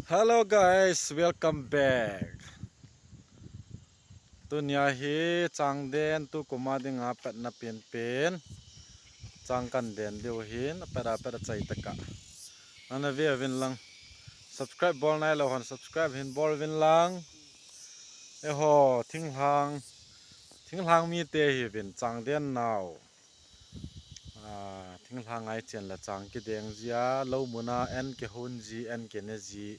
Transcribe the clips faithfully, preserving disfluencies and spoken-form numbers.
Hello guys, welcome back. Tunia hi chang den tu kuma dinga patna pen pen. Chang kan den diu hin, apat apat achai taka. Ana ve uvin lang. Subscribe bol nailou hon, subscribe hin bol uvin lang. Eiho, thinglhang, thinglhang mite hiuvin, chang den nau. Ah, thinglhang ngai chen le chang kideng jia, lou muna an kihon ji, an kine ji.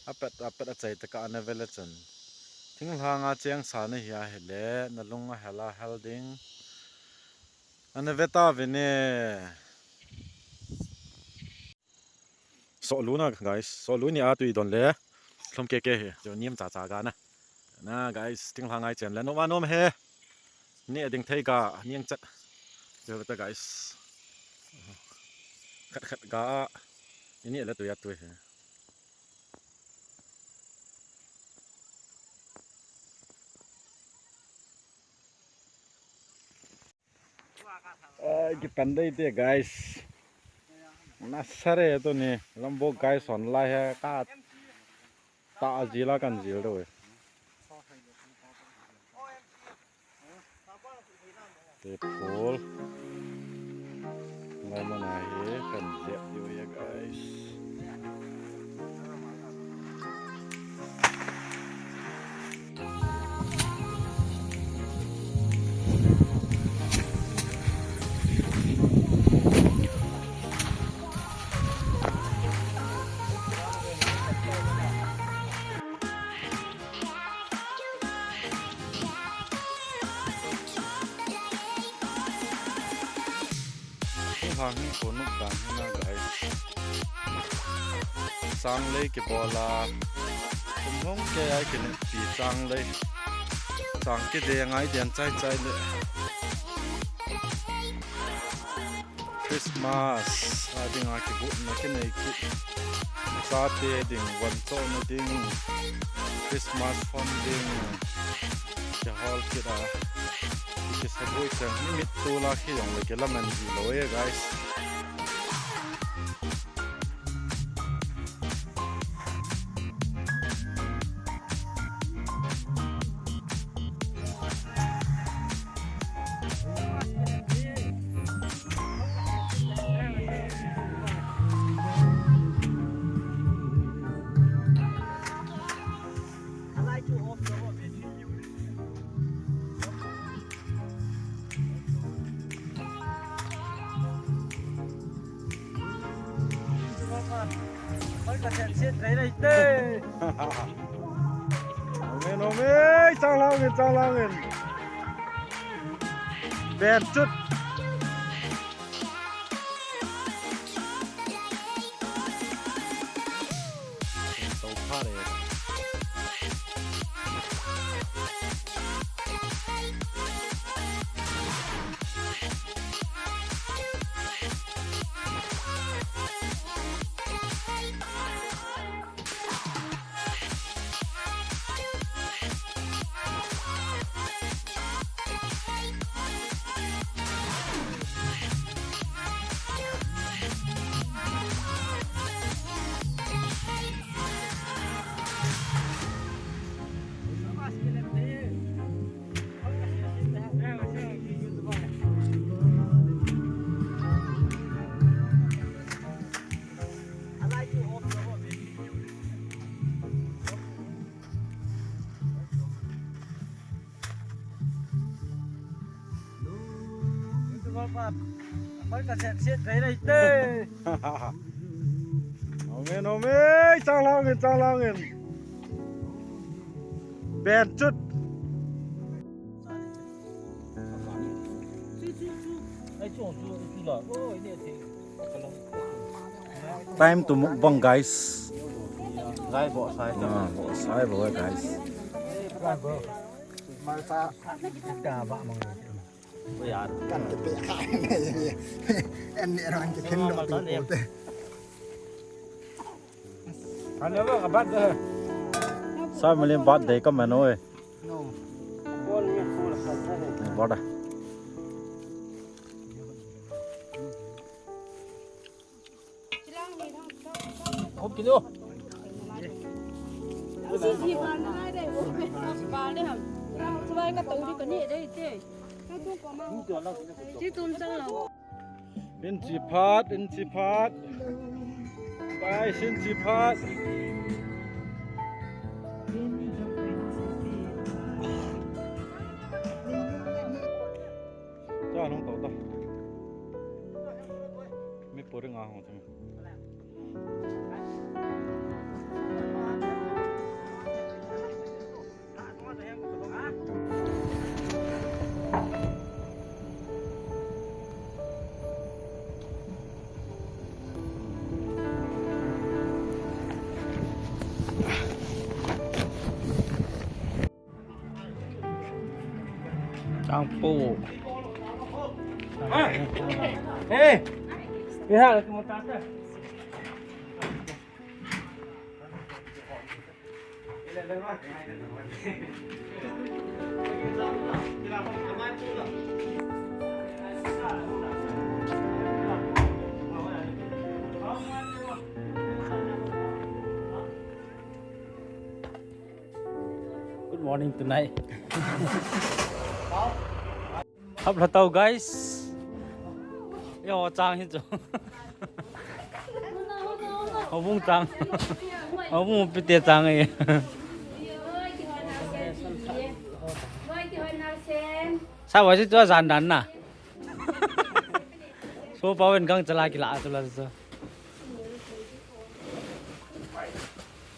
Apat, apat achai taka ana ve le chun. Thinglhang a cheng sa nahi ahile, nalung ahel a hel ding. Ana ve tauvin e. Soh lu na, guys. Soh lu ni a tui don le. Lhom keke hi. Chu nim cha cha ga na. Na, guys, thinglhang ngai chen le. Nom a nom e. Ni a ding thei ga, ni ang chat. Chu ve ta, guys. Khat khat ga. Ni le tui a tui hi. Ai, kipan dei te, guys. Nasa re tuni. Lambo guys, hon lai he ka ta jila kan jil do. Te phul. Lai mana hi kan jep diu ya, guys. Hang hi ko nuk dan hi na, guys. Chang lei kibol a. Kum hong ke ai kine pi chang lei. Chang kideng ngai den chai chai le. Christmas a dinga kibotna kinei kit. Chate ding, von chohna ding, Christmas fun ding, kihol kit a. Kisaboi chang, ni mit tol a kijong le kilaman ji lou e, guys. Amen, amen. Chang lang in, chang lang in. Ben chut. Amen, amen. Chang lang in, chang lang in. Ben chut. Time to mukbang, guys. Gai bo sai. Ah, bo sai bo, guys. Family birthday ka man oi. Birthday. Hop kilo. Hin chi phat, hin chi phat. Guys, hin chi phat. Cha nung tau ta. Mi pori nga hong thang. Chang po. Hey, hey, hey. Good morning tonight. Hap la tau, guys. Yo, chang hin chu. Houbung chang. Houbung pite chang e. Sa wa chu jan dan na. So pa wen kang chala kila chu la chu.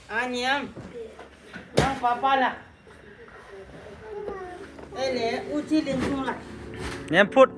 Aniam. Nang papa la. Ele, uchi lin chung la. Niam phut.